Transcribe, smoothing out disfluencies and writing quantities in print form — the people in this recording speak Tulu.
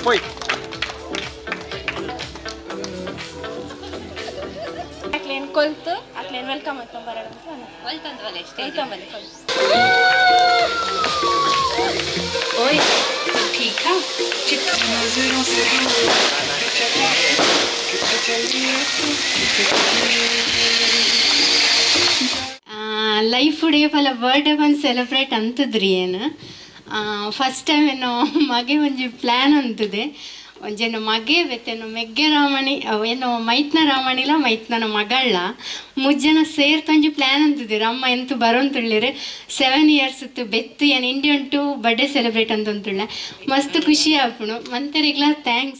ಪೋಯ್. ಅಕ್ಲೇನ್ ಕೊಲ್ತು ಅಕ್ಲೇನ್ welcome ಅಂತ ಬರೋಣ. Welcome. ಓಯ್, ठीक है. ಲೈಫ್ ಫಲ ಬರ್ಡೇ ಬಂದು ಸೆಲೆಬ್ರೇಟ್ ಅಂತದ್ರಿ ಏನು. ಫಸ್ಟ್ ಟೈಮ್ ಏನೋ ಮಗೆ ಒಂಜಿ ಪ್ಲ್ಯಾನ್ ಅಂತದೆ. ಒಂಜೇನೋ ಮಗೆ ಬೆತ್ತೇನೋ ಮೆಗ್ಗೆ ರಾಮಣಿ, ಏನೋ ಮೈತ್ನ ರಾಮಣಿಲ ಮೈತ್ನನ ಮಗಳ ಮುಜ್ಜನ ಸೇರ್ತೊಂಜಿ ಪ್ಲ್ಯಾನ್ ಅಂತಿದ್ದೀರ. ಅಮ್ಮ ಎಂತು ಬರೋಂತುಳ್ಳಿರೆ. 7 ಇಯರ್ಸ್ ಇತ್ತು ಬೆತ್ತು ಏನು ಇಂಡಿಯನ್ ಟು ಬರ್ಡೇ ಸೆಲೆಬ್ರೇಟ್ ಅಂತಂತುಳ್ಳೆ. ಮಸ್ತ್ ಖುಷಿ ಆಪುಣು. ಮಂತೆರಿಗ್ಲ thanks.